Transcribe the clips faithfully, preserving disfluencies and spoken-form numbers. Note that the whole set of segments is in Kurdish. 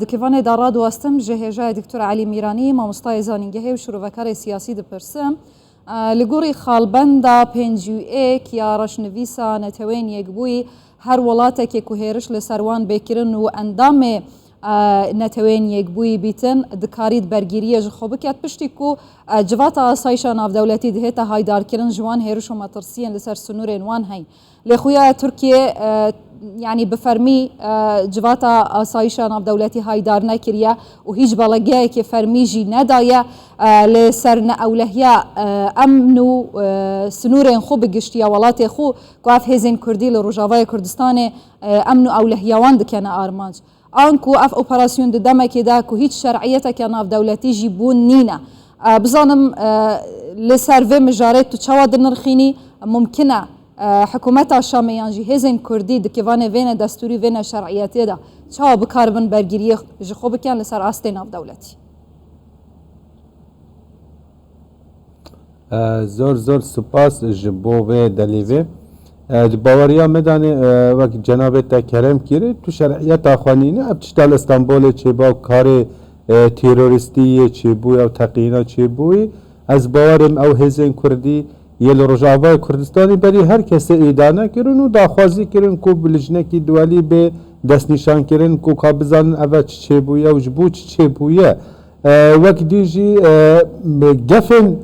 Di kivanê de radiwestim ji hêjayê Doktor Elî Mîranî, mamostayê zanîngehê û şirovekarê siyasî dipirsim. E, li gorî xalbenda pêncî û yek ya Reşnivîsa Neteweyên Yekbûyî, her welatekê ku hêriş li ser wan bê kirin û endamê, e, Neteweyên Yekbûyî bîtin, dikarît bergîriyê ji xwe biket, piştî ku, e, civata asayişa navdewletî dihête haydarkirin, ji wan hêriş û metirsiyên li ser sinûrên wan heyn. Lê xuya Tirkiye, e, yanî bi fermî, e, civata asayişa navdewletî haydar nekiriye û hîç belegeyekê fermî jî nedaye, e, li ser neewlehiya, e, emn û, e, sinûrên xwe bi giştiya welatê xwe ku ev hêzên Kurdî li Rojavayê Kurdistanê, e, emn û ewlehiya wan dikene armanc. Anku ev operasyon di demekê de ku hîç şer'iyeteke navdewletî jî bûn nîne. E, bizanim, e, li ser vê mijarê tu çawa dinirxînî? Mumkin e, e, hikûmeta Şamê yan jî hêzên Kurdî di kivanê vêne destûrî, vêne şer'iyetê de çawa bikaribin bergiriyê ji xwe bikin li ser astê navdewletî? E, zor zor spas ji bo vê delîvê. E, di baweriya me de, e, wek cenabê te kerem kirî, tu şer'iyeta xwe nîne, ev tişta li Stenbolê çêba û karê, e, terorîstî yê çêbûyî ew teqîna çêbûyî. Ez bawerim ew hêzên Kurdî yê li Rojavayê Kurdistanê berî her kesê îdane kirin û daxwazî kirin ku bi lijnekî duwelî bê destnîşankirin ku ka bizanin eve çi çêbûye û ji bo çi çêbûye. E, wek dî jî, e, gefên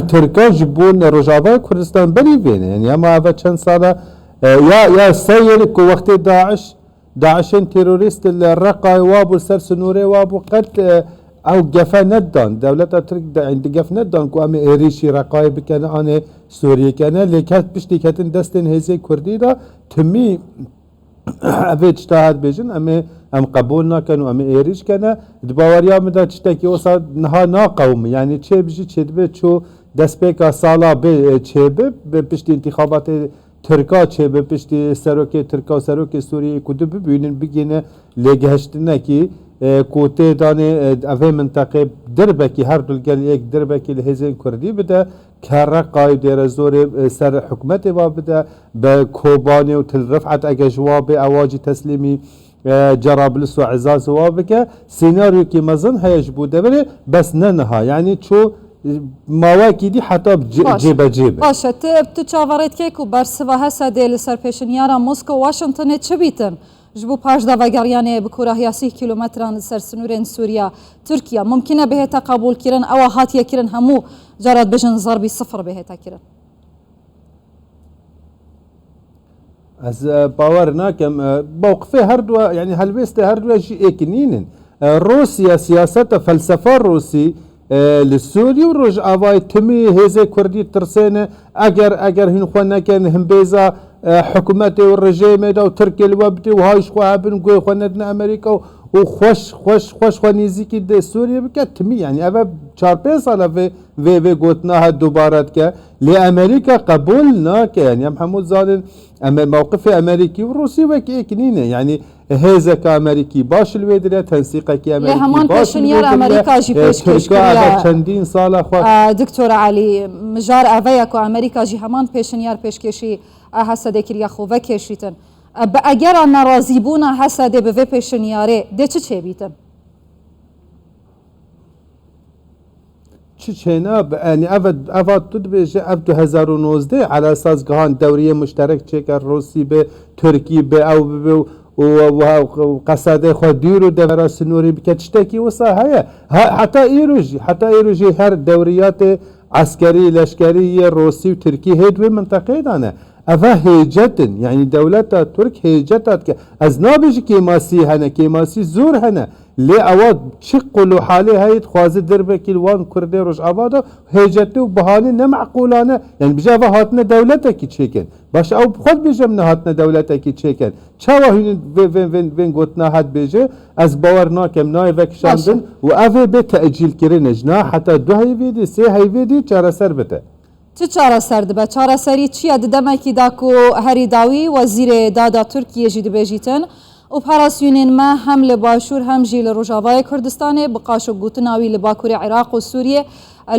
Tirkan ji bo Rojavayê Kurdistan berî vê ne. Yanî hema eve çend sala, e, ya, ya seyr ku wextê DAIŞ, DAIŞên terorîst li Reqayê wa bû, ser sinûrê wa bû, qet, e, ew gefe nedan. Dewleta Tirk de, di gef nedan ku em ê êrîşî Reqayê bikene, anê Sûriyê kene. Lê ket piştî ketin destên hêzê Kurdî de timî Ev ê tişta hat bêjin, em ê, em qebûl nakin û em ê êrîş kene. Di baweriya min de tiştekî wisa niha naqewime. Yanî çêbijî çêdibe çû destpêka sala bê, e, çêbi, bi piştî întîxabatê Tirka çêbi, piştî serokê Tirka û serokê Sûriyeyê ku du bibînin bigihîne lêgehiştinekî, e, ku tê danê, e, evê minteqê dirbekî, her du li gel yek dirbekî li hêzên Kurdî bide, Kerreqayê û Dêrezorê, e, ser hikûmetê wa bide, bi Kobanê û Til Rifet ege ji wa bê ewa jî teslîmî, e, Cerablis û Ezazê wa bike. Sînaryokî mezin heye ji bo deverê, bes ne niha. Yanî çû, e, mawekî dî heta bi cê-, Baş. cêbecê be. Baş e, tu, tu çaverê dikey ku bersiva Hesedê li ser pêşinyara Moskow Washingtonê çi bîtin? Ji bo paşdavegeriyanê bi kûrahiya sîh kîlometran li ser sinûrên Sûriya, Tirkiye, mumkin e bihête qebûlkirin, ewa hatiye kirin hemû, cara dibêjin zerbî sifir bihête kirin? Ez, e, bawer nakim, e, mewqifê her du, yanî helwêstê her du jî êk nînin. E, Rûsya, siyaseta, felsefa Rûsî, e, li Sûrî û Rojavayê timî hêzê Kurdî tirsêne, eger, eger hûn xwe nekin himbêza, e, hikûmetê û rejêmê de û Tirkiyê li we bidê û hay ji xwe hebin, guhê xwe nedine Amerîka û, û xweş, xweş, xweş xwe nêzîkî di Sûriyê bike, timî, yanî ev e çar pênc sal e vê, vê, vê gotina hat dubare dike. Lê Amerîka qebûl nake, yanî em hemû zanin, em, mewqifê Amerîkî û Rûsî wek êk nîne, yanî hêzeke Amerîkî baş li wê dire, tensîqekî Amerîkî baş li wê dire. Lê heman pêşinyar Amerîka jî pêşkêş kiriye. E, Tirka ev çendîn sala xwe. E, Doktor Elî, mijar ev e ku Amerîka jî heman pêşinyar pêşkêşî, e, Hesedê kiriye xwe vekêşîtin. E, bi egera nerazîbûna Hesedê bi vê pêşinyarê dê çi çêbîtin? Çi çêne, bi, yanî ev, eva tu dibêje, ev du hezar û nozdeh, ala esas gihan dewriyê muşterek çêke, Rûsî be, Tirkî be, ew bibe û, û, û, û qesedê xwe dûr û devera sinûrî bike, tiştekî wisa heye. He, heta îro jî, heta îro jî her dewriyatê eskerî, leşkerî yê Rûsî û Tirkî hê di wê minteqeyê de ne. Eve hêcet in, yanî dewleta Tirk hêceta dike. Ez nabêjim kêmasî hene, kêmasî zor hene. Lê ewa çi qul û halê heye dixwaze derbekî li wan Kurdê Rojava de hêcetê û bihanê ne meqûlane. Yanî bije eva hatine dewletekî çêkin. Baş ew bi xwe dibêje em nehatine dewletekî çêkin. Çawa hûn vê, vê, vê, vên gotina hat bêje? Ez bawer nakim nayê vekişandin û ev ê bê tecîlkirinê. Ji niha heta du heyvê dî, sê heyvê dî çareser bite. Çi çareser dibe? Çareserî çi ye? Di demekî de ku herî dawî Wezîrê Dada Tirkiyê jî dibêjîtin, operasyonên me hem li Başûr hem jî li Rojavayê Kurdistanê, bi qaşo gotina wî li Bakurê Iraq û Sûriyê,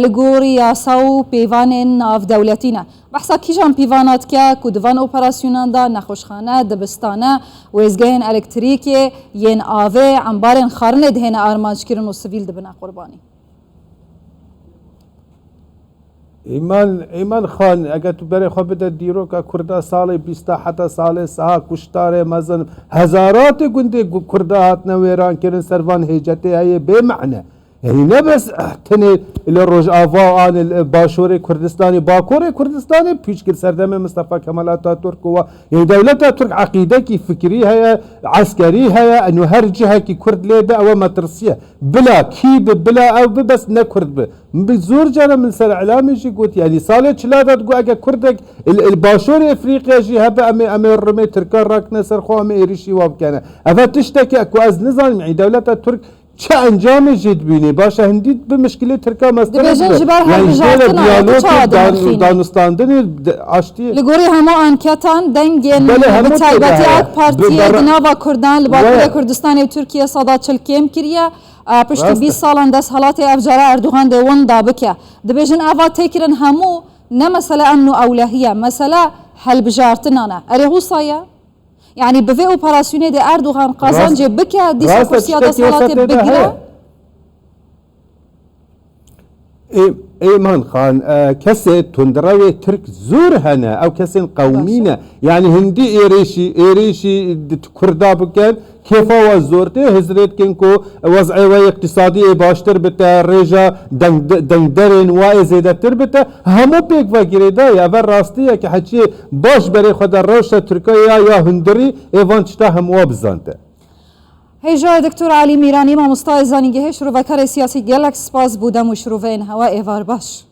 li gorî yasa û pêvanên navdewletî ne. Behsa kîjan pîvana dike ku di van operasyonan de nexweşxane, dibistane, wêzgehên elektrîkê, yên avê, embarên xwarinê dihêne armanckirin û sivîl dibine qurbanî? Îman, Îman Xan, eger tu berê xwe bide dîroka Kurda salê bîsta heta salê siha kuştarê mezin hezaratê gundê gu-, Kurda hatine wêrankirin ser van hêcetê heye bê mehne. Yanî ne bes, eh, tenê li Rojava an li Başorê Kurdistanê, Bakorê Kurdistanê pîç kir serdemê Mistefa Kemal Atatürk û wa. Yanî dewleta Türk eqîdekî fikrî heye, eskerî heye, eno her cihekî Kurd lê de ew e metirsiye. Bila kî bi, bila ew bi, bes ne Kurd bi. Min bi zor cara min ser îlamê jî got, yanî salê çila de digot, eger Kurdek li, li Başorê Efrîqya jî hebe, em ê, em ê rimê Tirkan rakine ser xwe, em ê êrîşî wa bikene. Ev e tişteke ku ez nizanim, yanî dewleta Tirk çi encamê jê dibînê? Baş e, hindî bi mişkilê Tirka mestir Dibêjin dibe. Ji ber Yanî ji bo hilbijartina, tu diyalogê çawa dan-, dinirxînî? Danûstandinê de aştiyê. Li gorî hemû anketan dengên Belê, hemû bi taybetî têde heye. AK Partiyê Bi-, di nava Kurdan li Bakurê Waya. Kurdistanê û Tirkiye seda çil kêm kiriye. A, piştî Rast e. bîst salan desthilatê ev cara Erdogan dê winda bike. Dibêjin eva têkirin hemû ne mesele emn û ewlehî ye, mesele hilbijartinan e. Erê wisa ye? Yanî bi vê operasyonê de Erdogan qazancê Rast, bike, dîsa rast e, kursiya tiştekî wisa desthilatê tê de bigire? heye. Ê-, Êman Xan, e, kesê tundrewê Tirk zor hene, ew kesên qewmî Baş e. ne. Yanî hindî êrîşî, êrîşî di Kurda bikin, kêfa we zor tê, hizrê dikin ku wez'ê we îqtîsadî ê baştir bite, rêja deng-, dengderên we ê zêdetir bite. Hemû pêk ve girêdayî, ev e rastî ye ki heçiyê baş berê xwe de rewşa Tirka ya, ya hundirî ê van tişta hemû we bizante. Hêja Doktor Elî Mîranî, mamostayê zanîngehê, şirovekarê siyasî, gelek spas bo dem û şiroveyên hewe, êvar baş.